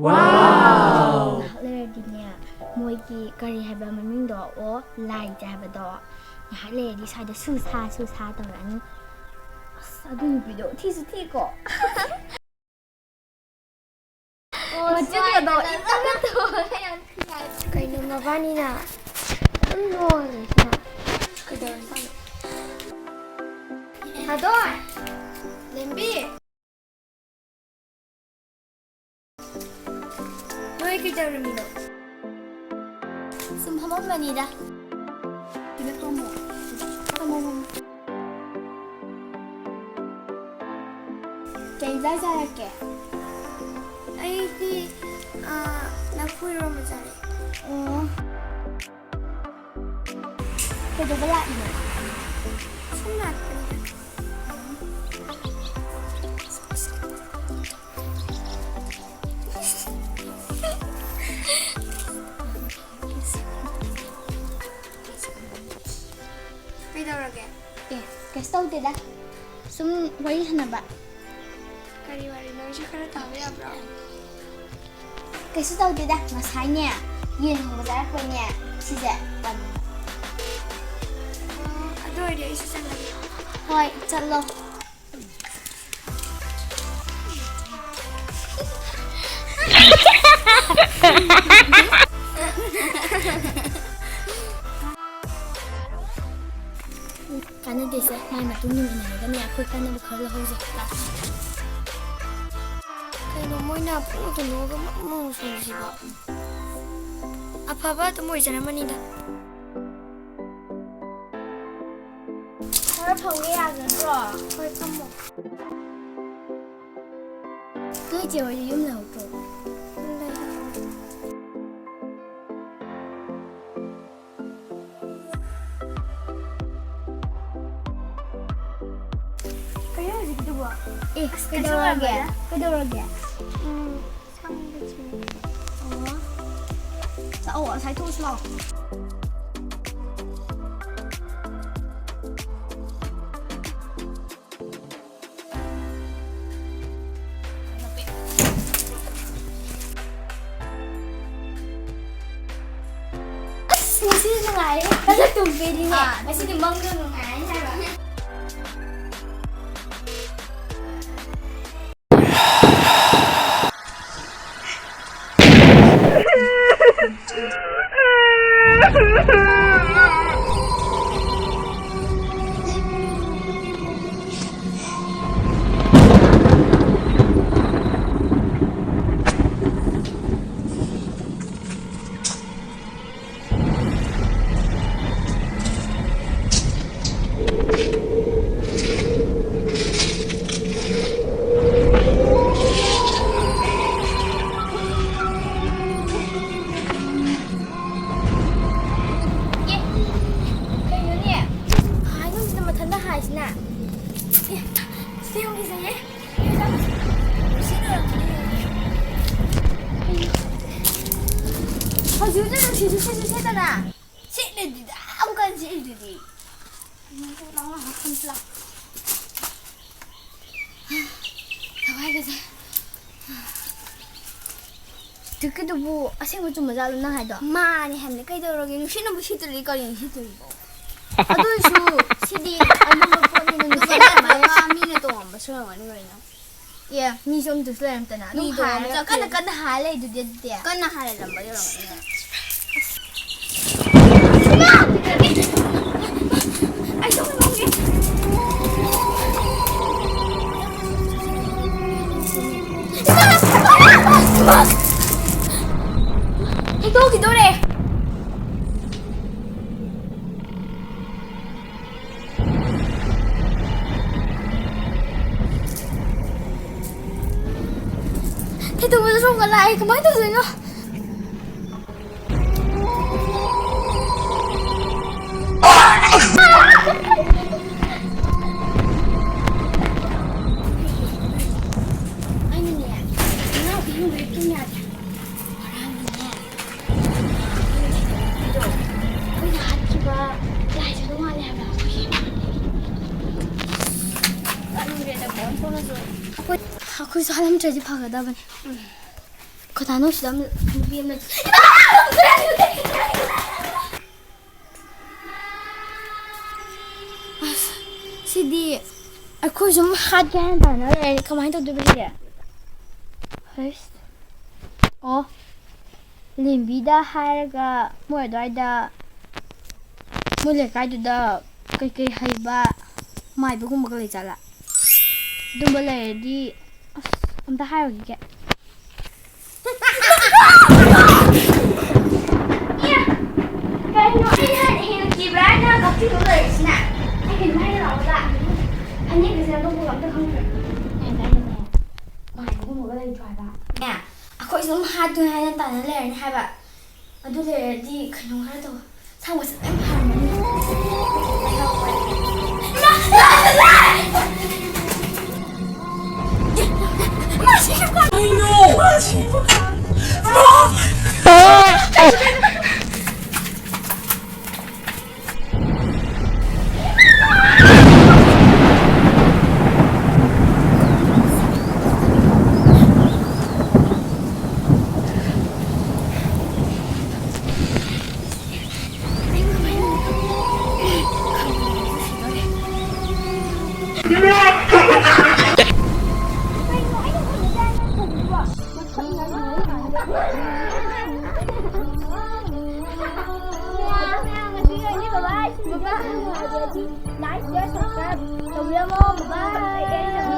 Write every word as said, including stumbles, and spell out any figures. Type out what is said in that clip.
ꯋꯥꯎ! ꯉꯥꯏꯍꯥꯛ ꯂꯩꯔꯗꯤꯅꯦ, ꯃꯣꯏꯒꯤ ꯀꯔꯤ ꯍꯥꯏꯕ ꯃꯃꯤꯡꯗꯣ? ꯑꯣ, ꯂꯥꯏꯖ ꯍꯥꯏꯕꯗꯣ꯫ ꯉꯥꯏꯍꯥꯛ ꯂꯩꯔꯗꯤ ꯁ꯭ꯋꯥꯏꯗ ꯁꯨꯁꯥ, ꯁꯨꯁꯥ ꯇꯧꯔꯛꯑꯅꯤ꯫ ꯑꯁ, ꯑꯗꯨ ꯅꯨꯄꯤꯗꯣ ꯊꯤꯁꯨ ꯊꯤꯀꯣ꯫ ꯑꯣ, ꯃꯆꯤꯟꯒꯗꯣ ꯁ꯭ꯋꯥꯏꯗ ꯏꯪꯉꯒ ꯇꯧꯔꯦ, ꯌꯥꯝ ꯊꯤ ꯍꯥꯏ꯫ ꯀꯩꯅꯣ ꯃꯕꯥꯅꯤꯅ ꯑꯗꯨꯝ ꯅꯣꯛꯑ ꯂꯩꯁꯤꯅ? ꯀꯩꯗꯧꯔꯖꯥꯠꯅꯣ? ꯊꯥꯗꯣꯏ! ꯂꯦꯝꯕꯤ! ꯅꯣꯏ ꯀꯩꯗꯧꯔꯝꯃꯤꯅꯣ? ꯁꯨꯝ ꯐꯝꯃꯝꯕꯅꯤꯗ꯫ ꯁꯤꯗ ꯐꯝꯃꯣ꯫ ꯐꯝꯃꯣ, ꯐꯝꯃꯣ꯫ ꯀꯩ ꯏꯟꯖꯥꯡ ꯆꯥꯔꯛꯀꯦ? ꯑꯩꯗꯤ, ꯑ, ꯂꯐꯨ ꯏꯔꯣꯝꯕ ꯆꯥꯔꯛꯑꯦ꯫ ꯑꯣ꯫ ꯀꯩꯗꯧꯕ ꯂꯥꯛꯏꯅꯣ? ꯁꯨꯝ ꯂꯥꯛꯄꯅꯤꯗ꯫ ꯀꯩꯗꯧꯔꯒꯦ? ꯑꯦ, ꯀꯩꯁꯨ ꯇꯧꯗꯦꯗ꯫ ꯁꯨꯝ ꯋꯥꯔꯤ ꯁꯥꯟꯅꯕ꯫ ꯀꯔꯤ ꯋꯥꯔꯤꯅꯣ? ꯑꯩꯁꯨ ꯈꯔ ꯇꯥꯕ ꯌꯥꯕ꯭ꯔꯣ? ꯀꯩꯁꯨ ꯇꯧꯗꯦꯗ, ꯉꯁꯥꯏꯅꯦ, ꯌꯦꯟ ꯊꯣꯡꯕ ꯆꯥꯔꯛꯄꯩꯅꯦ, ꯁꯤꯁꯦ ꯄꯟꯕ꯫ ꯑꯣ, ꯑꯗꯨ ꯑꯣꯏꯔꯗꯤ ꯑꯩꯁꯨ ꯆꯪꯉꯒꯦ꯫ ꯍꯣꯏ, ꯆꯠꯂꯣ꯫ ꯀꯥꯟꯅꯗꯦꯁꯦ, ꯃꯥꯏ ꯃꯇꯨꯡ ꯏꯟꯅ ꯏꯟꯅꯔꯒꯅꯦ ꯑꯩꯈꯣꯏ ꯀꯥꯟꯅꯕ ꯈꯔ ꯂꯧꯍꯧꯁꯦ꯫ ꯀꯩꯅꯣ ꯃꯣꯏꯅ ꯄꯨꯡꯅꯣꯛꯇ ꯅꯣꯛꯑꯒ ꯃꯔꯣꯟ ꯃꯔꯣꯟ ꯁꯣꯜꯂꯤꯁꯤꯕꯣ? ꯑꯐꯕ ꯑꯗꯨꯝ ꯑꯣꯏꯖꯔꯝꯃꯅꯤꯗ꯫ ꯈꯔ ꯐꯝꯒꯦ ꯌꯥꯒꯗ꯭ꯔꯣ? ꯍꯣꯏ, ꯐꯝꯃꯣ꯫ ꯅꯣꯏ ꯆꯦ ꯍꯣꯏꯗꯤ ꯌꯨꯝ ꯂꯩꯍꯧꯗ꯭ꯔꯣ? ꯂꯩꯍꯧꯋꯦ꯫ ꯀꯩꯅꯣ ꯍꯧꯖꯤꯛꯀꯤꯗꯨꯕꯣ? ꯑꯦ, ꯑꯁ, ꯀꯩꯗꯧꯔꯒꯦ? ꯀꯩꯁꯨ ꯇꯧꯔꯝꯃꯣꯏꯗ꯫ ꯀꯩꯗꯧꯔꯒꯦ? ꯎꯝ, ꯁꯝꯗ ꯆꯤꯡꯉꯤ꯫ ꯑꯣ꯫ ꯂꯥꯛꯑꯣ, ꯉꯁꯥꯏ ꯊꯣꯛꯎꯁꯤ ꯂꯥꯛꯑꯣ꯫ ꯉꯁꯤ ꯅꯨꯡꯉꯥꯏꯔꯦ꯫ ꯐꯖꯅ ꯇꯨꯝꯕꯤꯔꯤꯅꯦ꯫ ꯑꯥ꯫ ꯉꯁꯤꯗꯤ ꯃꯪꯗꯣ ꯅꯨꯡꯉꯥꯏꯔꯅꯤ ꯍꯥꯏꯕ꯫ ꯑꯦ, ꯀꯩꯅꯣꯅꯦ? ꯍꯥꯏꯉꯝꯁꯤꯅ ꯃꯊꯟꯇ ꯍꯥꯏꯁꯤꯅ꯫ ꯑꯦ, ꯁꯤ ꯌꯥꯝ ꯀꯤꯖꯩꯌꯦ꯫ ꯍꯧꯖꯤꯛ ꯍꯧꯖꯤꯛ ꯅꯨꯡꯁꯤꯠꯁꯨ ꯁꯤꯠꯁꯨ ꯁꯤꯠꯇꯅ꯫ ꯁꯤꯠꯂꯤꯗꯨꯗꯤ, ꯌꯥꯝ ꯀꯟꯅ ꯁꯤꯠꯂꯤꯗꯨꯗꯤ꯫ ꯊꯋꯥꯏꯒꯁꯦ꯫ ꯇ꯭ꯔꯤꯛꯀꯤꯗꯨꯕꯨ ꯑꯁꯦꯡꯕ ꯆꯨꯝꯕ ꯖꯥꯠꯂꯣ ꯅꯪ ꯍꯥꯏꯗꯣ? ꯃꯥꯅꯦ ꯍꯥꯏꯕꯅꯦ, ꯀꯩꯗꯧꯔꯒꯦ? ꯅꯨꯡꯁꯤꯠꯅꯕꯨ ꯁꯤꯠꯇ꯭ꯔꯗꯤ ꯀꯔꯤꯅ ꯁꯤꯠꯇꯣꯔꯤꯕꯣ? ꯑꯗꯨ ꯑꯣꯏꯁꯨ ꯁꯤꯗꯤ ꯑꯔꯨꯝꯕ ꯄꯣꯠꯅꯤꯅ ꯅꯨꯡꯁꯤꯠꯅ ꯀꯃꯥꯏꯅ ꯃꯤꯅ ꯇꯣꯡꯉꯝꯕꯁꯨ ꯑꯣꯏꯔꯝꯒꯅꯤ ꯀꯩꯅꯣ꯫ ꯑꯦ, ꯃꯤꯁꯨ ꯑꯝꯇꯁꯨ ꯂꯩꯔꯝꯗꯅ ꯑꯗꯨꯝ ꯃꯤꯗꯣ ꯍꯥꯏꯔꯒ ꯆꯠꯈ꯭ꯔꯦ꯫ ꯀꯟꯅ ꯀꯟꯅ ꯍꯥꯏꯔ ꯂꯩꯗꯨꯗꯤ ꯑꯗꯨꯗꯤ꯫ ꯀꯟꯅ ꯍꯥꯏꯔ ꯂꯝꯕ ꯌꯧꯔꯝꯒꯅꯤ꯫ ꯍꯦꯛꯇꯣꯛꯈꯤꯗꯧꯔꯦ꯫ ꯀꯩꯗꯧꯕꯗ ꯁꯣꯝꯒ ꯂꯥꯛꯑꯦ? ꯀꯃꯥꯏꯅ ꯇꯧꯗꯣꯏꯅꯣ? ꯑꯩꯅꯅꯦ, ꯏꯅꯥꯎꯄꯤ ꯍꯨꯝꯕꯗ ꯇꯨꯝ ꯌꯥꯗꯦ꯫ ꯉꯔꯥꯡꯗꯤꯅꯦ, ꯑꯩꯈꯣꯏꯅ ꯍꯥꯠꯈꯤꯕ ꯂꯥꯏꯁꯦ ꯑꯗꯨꯝ ꯃꯥꯜꯂꯦ ꯍꯥꯏꯕ꯫ ꯑꯩꯈꯣꯏꯒꯤ ꯇꯟꯈ꯭ꯔꯦꯗ, ꯀꯣꯟ ꯊꯣꯡꯉꯁꯨ꯫ ꯑꯩꯈꯣꯏ, ꯑꯩꯈꯣꯏꯁꯨ ꯍꯥꯠꯂꯝꯗ꯭ꯔꯗꯤ ꯐꯒꯗꯕꯅꯦ꯫ ꯎꯝ꯫ ꯀꯅꯥꯅꯣ ꯁꯤꯗ ꯑꯃ, ꯅꯨꯄꯤ ꯑꯃ ꯂꯩ꯫ ꯁꯤꯗꯤ ꯑꯩꯈꯣꯏ ꯁꯨꯝ ꯍꯥꯠꯀꯦ ꯍꯥꯏꯅ ꯇꯥꯟꯅ ꯂꯩꯔꯦ꯫ ꯀꯃꯥꯏꯅ ꯇꯧꯗꯣꯏꯕ ꯁꯤꯗꯤ? ꯍꯩꯁ꯫ ꯑꯣ, ꯂꯦꯝꯕꯤꯗ ꯍꯥꯏꯔꯒ ꯃꯣꯏ ꯑꯗꯨꯋꯥꯏꯗ, ꯃꯣꯏ ꯂꯩꯀꯥꯏꯗꯨꯗ ꯀꯩꯀꯩ ꯍꯩꯕ ꯃꯥꯏꯕꯒꯨꯝꯕꯒ ꯂꯩꯖꯥꯠꯂꯥ? ꯑꯗꯨꯝꯕ ꯂꯩꯔꯗꯤ ꯑꯁ, ꯑꯝꯇ ꯍꯥꯏꯔꯨꯈꯤꯒꯦ꯫ ꯀꯩꯅꯣ ꯑꯩꯅ ꯍꯦꯟꯅ ꯀꯤꯕ꯭ꯔꯥ ꯍꯥꯏꯅ ꯀꯛꯆꯤꯡꯗ ꯂꯩꯔꯤꯁꯤꯅ? ꯑꯩ ꯀꯩꯅꯣ ꯍꯥꯏꯒꯦ ꯂꯥꯛꯑꯣꯕ꯫ ꯐꯅꯦꯛꯀꯁꯦ ꯑꯇꯣꯞꯄꯒ ꯑꯝꯇ ꯈꯪꯗ꯭ꯔꯦ꯫ ꯃꯥꯏꯕꯒꯨꯝꯕꯒ ꯂꯩꯇ꯭ꯔꯣ ꯍꯥꯏꯕ? ꯅꯦ, ꯑꯩꯈꯣꯏꯁꯨ ꯑꯗꯨꯝ ꯍꯥꯠꯇꯣꯏ ꯍꯥꯏꯅ ꯇꯥꯟꯅ ꯂꯩꯔꯅꯤ ꯍꯥꯏꯕ꯫ ꯑꯗꯨ ꯂꯩꯔꯗꯤ ꯀꯩꯅꯣ ꯈꯔ ꯇꯧ꯫ ꯁꯥ ꯃꯁꯛ ꯌꯥꯝ ꯐꯔꯝꯒꯅꯤ꯫ ꯏꯃꯥ! ꯏꯃꯥ! ꯏꯃꯥ! ꯏꯃꯥ! ꯀꯩꯅꯣ! Nice, share, subscribe ꯇꯧꯕꯤꯔꯝꯃꯣ꯫ Bye.